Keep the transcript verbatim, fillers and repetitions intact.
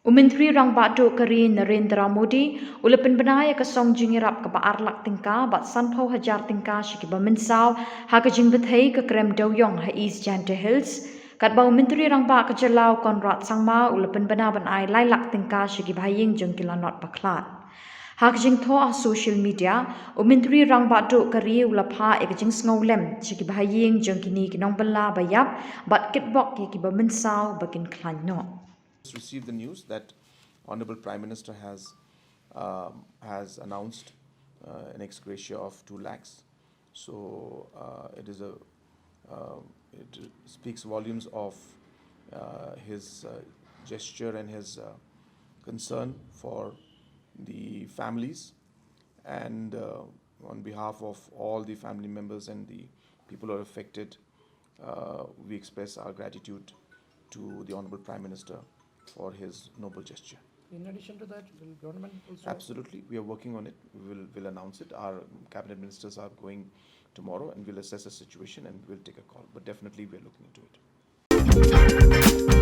U Myntri Rangbah Duh ka ri Narendra Modi u la pynbna ïa ka song jingïarap kaba ar lak tyngka bad sanphew hajar tyngka sha kiba mynsaw ha ka jingbthei ka krem dewïong ha East Jaintia Hills, katba u Myntri Rangbah ka jylla u Conrad Sangma u la pynbna ban ai lai lak tyngka sha kiba ha ïing jong ki lanot bakhlad. Ha ka jingthoh ha social media, u Myntri Rangbah Duh ka ri u la phah ïa ka jingsngewlem sha kiba ha ïing jong kine ki nongbylla ba ïap bad kitbok ïa kiba mynsaw ba kin khlaiñ noh. Just received the news that Honorable Prime Minister has um, has announced uh, an ex gratia of two lakhs. So uh, it is a uh, it speaks volumes of uh, his uh, gesture and his uh, concern for the families, and uh, on behalf of all the family members and the people who are affected, uh, we express our gratitude to the Honorable Prime Minister for his noble gesture. In addition to that, will government also? Absolutely, we are working on it. We will will announce it. Our cabinet ministers are going tomorrow, and we'll assess the situation and we'll take a call. But definitely, we're looking into it.